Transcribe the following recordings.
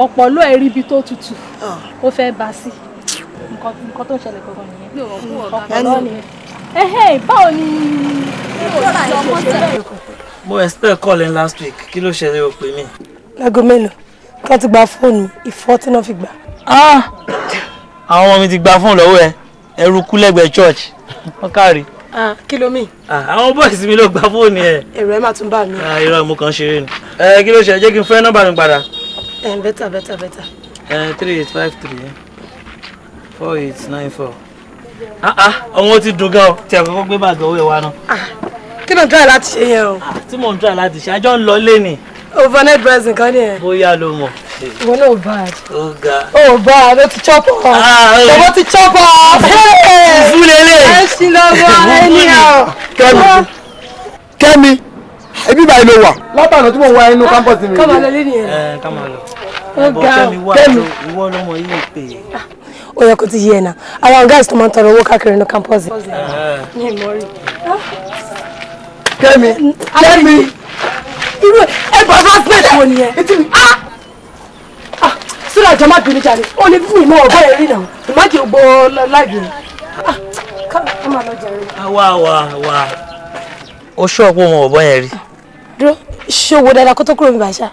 Ọ̀pọ̀lọ́ ẹ̀ rí ibi tó tutù. Ó fẹ́ bá sí. Nǹkan tó ń ṣẹlẹ̀ gangan nìyẹn. Ọ̀pọ̀lọ́ ni. Ẹ̀hẹ́ báwo ni mo expect call in last week. Kí ló ṣẹlẹ̀ o pè mí? Láago mélòó? Kí wọ́n ti gba fóònù ìfọ́ tí wọ́n fi gbà. Àwọn ọmọ mi ti gba fóònù lọ́wọ́ ẹ. Ẹrú kú lẹ́gbẹ̀ẹ́ church. Wọ́n kárí. Kí ló mì? Àwọn boys mi ló gba fóònù ẹ. Èrò ẹ máa tún bá mi. Irọ́ mo kàn ṣeré ni. Kí ló ṣe? Jẹ́ kí n fẹ́ nọ́mbà mi padà. Better better better. 3853 4894. Ọmọ ti dùn gan o. Tí a kọ́kọ́ gbé bàgẹ́ owó ẹ̀ wá náà. Kí ló ń try láti ṣe yẹn o? Tí mò ń try láti ṣe, àjọ ń lọ lé ni. Overnight dressing kan ni ẹ. Bóyá ló mọ̀. Ìwọ náà bad. Ó ga. Ó bad, ó ti chop off. Bọ̀bọ̀ ti chop off. Fúfú lélẹ̀. Ẹ ṣí lọ́wọ́ anyhow. Kẹ́mi Kẹ́mi ibi báyìí ló wà. Látàná tí mò ń wá inú campus mi. Ká máa lọ lé nìyẹn. Ẹ ká máa lọ. Ó ga. Kẹ́mi ìwọ ló mọ iye pè é. Ó yẹ kó ti yé ẹ náà. Àwọn guys tó máa ń tọrọ owó káàkiri inú campus. Ní ìmọ̀rí. Kẹ́mi Kẹ́mi. Irú embarrassment wo nìyẹn? Sódà jọ má bínú jáde, ó lè fún ìmọ̀ ọ̀bọ yẹn rí náà, ìmájì ògbó láìpẹ́ yẹn. Ká máa lọ jàre. Wá wá wá. Ó ṣọ́ọ̀pù ọmọ ọ̀bọ yẹn rí. Dúró, ṣé owó dáadáa kó tó kúrò mi bàṣà?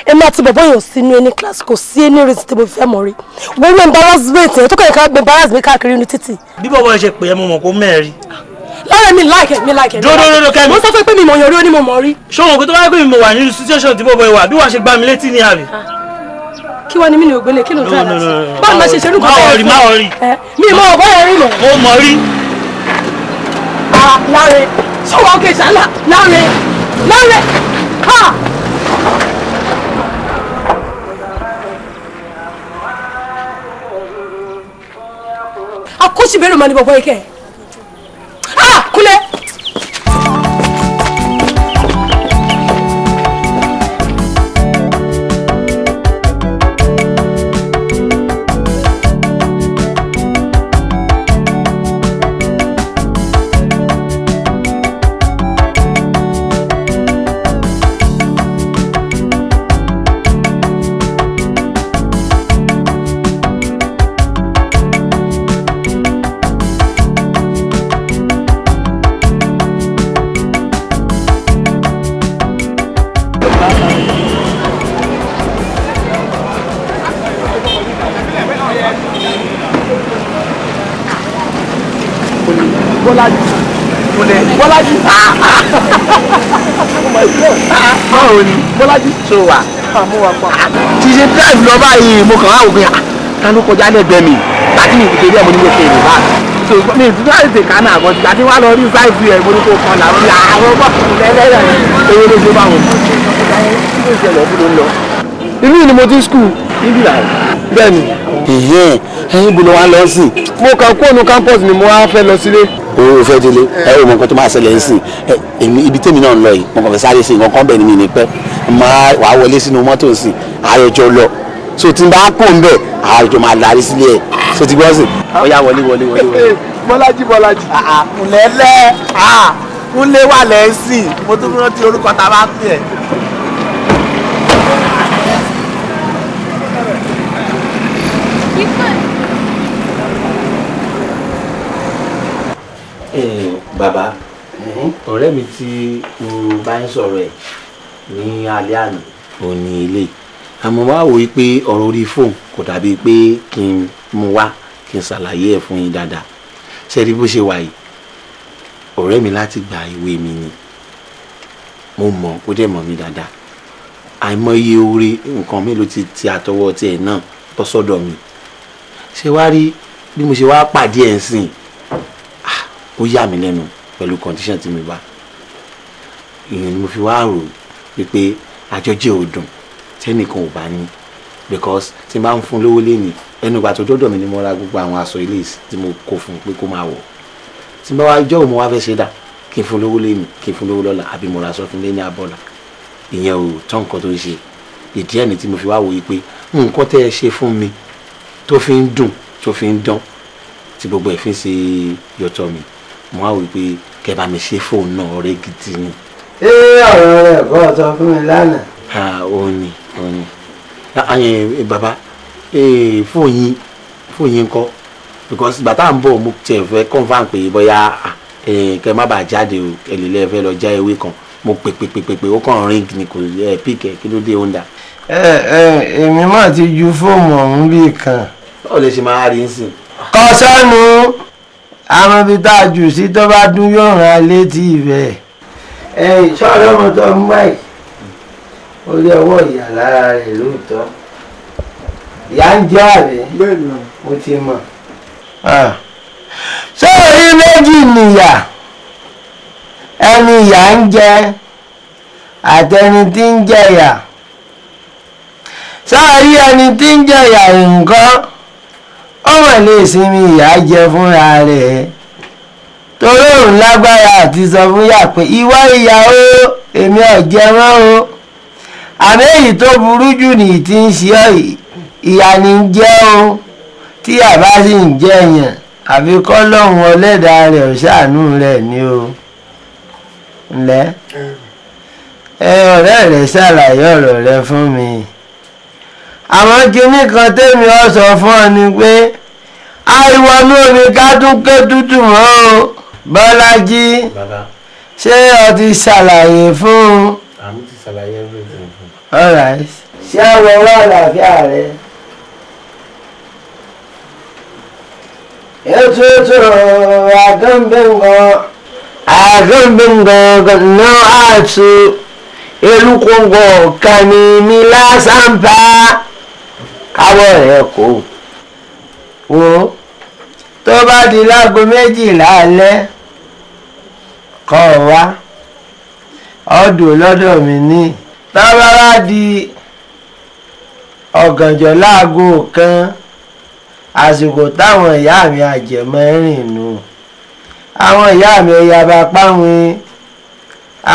Èmi àti bọ̀bọ̀ yẹn ò sínú ẹni class, kò sí ẹni orí tí mo fẹ́ mọ̀ rí. Wọ́n wọ́n embarrassment yẹn tó kọ̀ yẹn ká embarrass mi káàkiri inú títì. Bí bọ̀bọ̀ yẹn ṣe pè é mo mọ̀ kó mẹ́rin. Lára mi like mi like. Dúró Kẹ́mi. Mo sọ fún pé mi mọ̀ yàn rí ó ní mo mọ̀ rí. Ṣé òun kò tó bá yẹ pé mi mọ̀ wà nínú situation tí bọ̀bọ̀ yẹn wà bí wàá ṣe gbá mi létí ní àbí? Kí wá ni mí ní ògbélé kí ló ń tẹ́ àlàsí? Báwo ni ma ṣe ṣerú nǹkan bẹ́ẹ̀ fún? Má wọrí. Mi mọ̀ ọ̀bọ yẹn rí mọ̀. Mo mọ̀ rí. Láre ṣọwọ́ òkè ṣálà Láre Láre ha. Akóṣìbérò máa ní bọ̀bọ̀ yìí kẹ́. Kúnlẹ̀. Bọ́lájí. Báwo ni Bọ́lájí ṣó wà? Mo wà pa. Ti ṣe drive lọ báyìí mo kàn á wò pé ta ló kọjá lẹ́gbẹ̀ẹ́ mi láti mi ìdíje díẹ̀ mo ní mo ṣe ìrìbá. So mi ìdíje láti ṣe kánà àgọ́ ti àti wá lọ rí sáìsì ẹ̀ mo ní kó kan làwọn àwọn bọ́ lẹ́lẹ́rẹ́ ewé ló ṣe báwọn. Kí ló ṣẹlẹ̀ bí ló ń lọ? Inú ni mo ti school. Níbí làwọn. Bẹ́ẹ̀ni. Ìyẹn ẹyin bolo wa lọ sí. Mo kàn kúrò ní campus ni mo wá fẹ́ lọ sílé. O fẹ́ délé ẹ ò mọ nǹkan tó máa ṣẹlẹ̀ ńsìn èmi ibi tèmi náà ń lọ yìí mo kàn fẹ́ sáré sí nǹkan kan bẹ̀ ni mi ní pẹ́ máa wàá wọlé sínú mọ́tò sí àyọjọ lọ so tí n bá kó ń bẹ̀ àyọjọ máa darí sílé ẹ̀ so ti gbọ́ sí. Ó yá wọlé wọlé wọlé wọlé. Bọ́lájí Bọ́lájí. Kúnlẹ́lẹ́ Kúnlé wà lẹ́sìn mo tún rántí orúkọ tá a bá pè ẹ́. Bàbá ọ̀rẹ́ mi tí mo bá ń sọ̀rọ̀ ẹ̀ ní alẹ́ àná ò ní ilé àmọ́ wá wò ó pé ọ̀rọ̀ orí fóònù kò dàbí pé kí n mú wá kí n ṣàlàyé ẹ̀ fún yín dáadáa. Ṣé rí bó ṣe wà yìí, ọ̀rẹ́ mi láti gba ìwé mi ni, mo mọ̀ ó dẹ̀ mọ̀ mi dáadáa. Àìmọye oore nǹkan mélòó ti àtọwọ́ tiẹ̀ náà bọ́ sọ́dọ̀ mi. Ṣé wá rí bí mo ṣe wá pàdé ẹ̀ ń sìn, ó yà mí lẹ́nu pẹ̀lú condition tí mi bá. Ìyẹn ni mo fi wá rò wípé àjọjẹ ò dùn tẹ́nìkan ò bá ní, because tí n bá ń fún lówó léni ẹnu ìgbà tó dọ́dọ̀ mi ni mo ra gbogbo àwọn aṣọ ilé tí mo kó fún un pé kó máa wọ̀. Tí n bá wá jọ́ òun mo wá fẹ́ ṣe dà kí n fún lówó léni kí n fún lówó lọ́la àbí mo ra aṣọ fún léni abọ́là, ìyẹn ò tán nǹkan tó ń ṣe. Ìdí ẹ̀ ni tí mo fi wá wò wípé nǹkan tẹ́ ẹ ṣe fún mi tó fi ń dùn tó fi ń dán tí gbogbo ẹ̀ fi ń ṣe yọ̀tọ̀ mi, mo wá wò wípé kẹ́ bá mi ṣe fóònù náà ọ̀rẹ́ gidi ni. Ṣé ọ̀rọ̀ rẹ̀ kọ́ sọ fún mi lánàá? Ó ní ó ní. Bàbá fóònù yín kọ́ because ìgbà tá à ń bọ̀ mo tiẹ̀ fẹ́ confirm pé bóyá kẹ́ má bàa jáde o ẹ̀lẹ́lẹ́ fẹ́ lọ já ewé kan mo pè pè pè pè ó kàn ring ni kò ẹ pick ẹ kí ló dé ó ń dà. Èmi mà ti ju fóònù ọ̀hún bíi kan. Báwo lè ṣe máa rí nsìn. Kọ sẹ́nu àwọn ibi tá a jù sí tó bá dún yóò rán létí ibẹ̀. Sọ́ọ̀rọ̀ ọmọ tó ń báyìí ó lé ọwọ́ ìyá lára rẹ̀ lóòótọ́. Ìyá ń jẹ́ àbí mo ti mọ̀. Ṣé orí méjì nìyà ẹni ìyà ń jẹ àtẹni tí ń jẹyà. Sáàrí ẹni tí ń jẹyà nǹkan ó mà lè sinmi ìyà jẹ fúnra rẹ̀ torí òun lágbára àti sọ fún yà pé ìwọ ìyà o èmi ò jẹ mọ́ o. Àmì èyí tó burú jù nìyí tí ń ṣe ọ́ ìyà ni ń jẹ́ o tí àbá sì ń jẹyàn àfi kọ́lọ́hún ọlẹ́dàá rẹ̀ ò ṣàánú rẹ̀ ni o. Ǹlẹ́ ọ̀rẹ́ rẹ̀ ṣàlàyé ọ̀rọ̀ rẹ fún mi. Àmọ́ kinní kan tèmi ọ sọ fún ọ ni pé àìwọnú omi ká tún ké tútù mọ́ o. Bọ́lájí ṣé o ti ṣàlàyé fún un? Àmì ti ṣàlàyé everything fún un. All right. Ṣé àwọn ọwọ́ àlàáfíà rẹ? Ètùtù àgànbẹ̀ngàn àgànbẹ̀ngàn náà àtú elúkọ̀ngọ̀ kàní mi lásán bá káwọ́ rẹ̀ kó. Wo tó bá di láago 12 alẹ́ kọ́ ọ wá ọdún lọ́dọ̀ mi ní. Tó bá wá di ọ̀gànjọ́ láago 1 àsìkò táwọn ìyá mi àjẹmọ́ rìn nù. Àwọn ìyá mi ẹ̀yà bapá win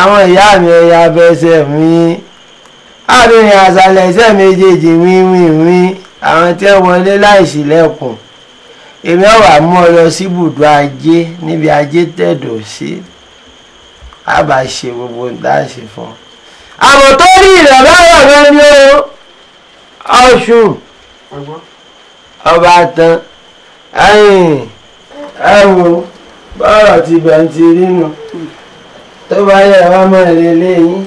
àwọn ìyá mi ẹ̀yà bẹsẹ̀ win àbìrìn àṣàlẹ̀ ẹsẹ̀ méjèèjì wíwíwí àwọn tí wọ́n wọlé láìsílẹ̀kùn. Èmi ọ̀wà mú ọ lọ síbùdó ajé níbi ajé tẹ̀dọ̀ sí a bá ṣe gbogbo nǹkan tá a ṣe fún ọ. Àmọ́ tó rí ìrànlọ́wọ́ rẹ ni o Ọ̀ṣun ọba tán ẹ wo bọ́rọ̀ ti bẹ̀ ń ti rínu tó bá yẹ wá mọ̀ lélẹ̀ yín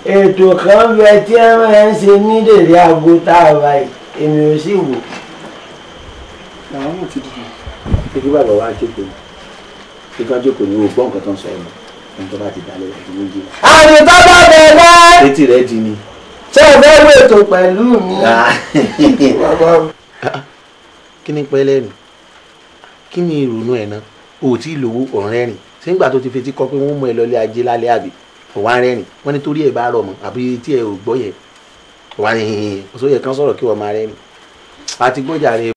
ètò kan bẹ tí ẹ máa ń ṣe ní dèrè aago tá a wà yìí èmi ò sì wò. Àwọn náà ti dìde. Ṣé kí bàbá wa jókòó kí ká jókòó ní o gbọ́ nǹkan tó ń sọ ẹ̀ mọ́ ohun tó bá ti dalẹ̀ láti méjì. Àmì tó bá bẹ̀ lẹ́. Etí rẹ̀ di ni. Ṣé o fẹ́ wètò pẹ̀lú mi? Kí ni pẹ́ lẹ́rìn? Kí ni ìrònú ẹ̀ náà? O ò tí ì lówó ọ̀rẹ́ rìn. Ṣé nígbà tó ti fetí kọ pé wọ́n mú ẹ lọlé ajé lálẹ́ àbí? Òwá rẹ́rìn. Wọ́n ní torí ẹ̀ bá rọ̀ mọ́ àbí tí ẹ ò gbọ́ yẹn. Òwá rìn. Òṣòyẹ kan sọ̀rọ̀ kí wọ́n máa rẹ́rìn. Àti gbọ́jà rẹ̀.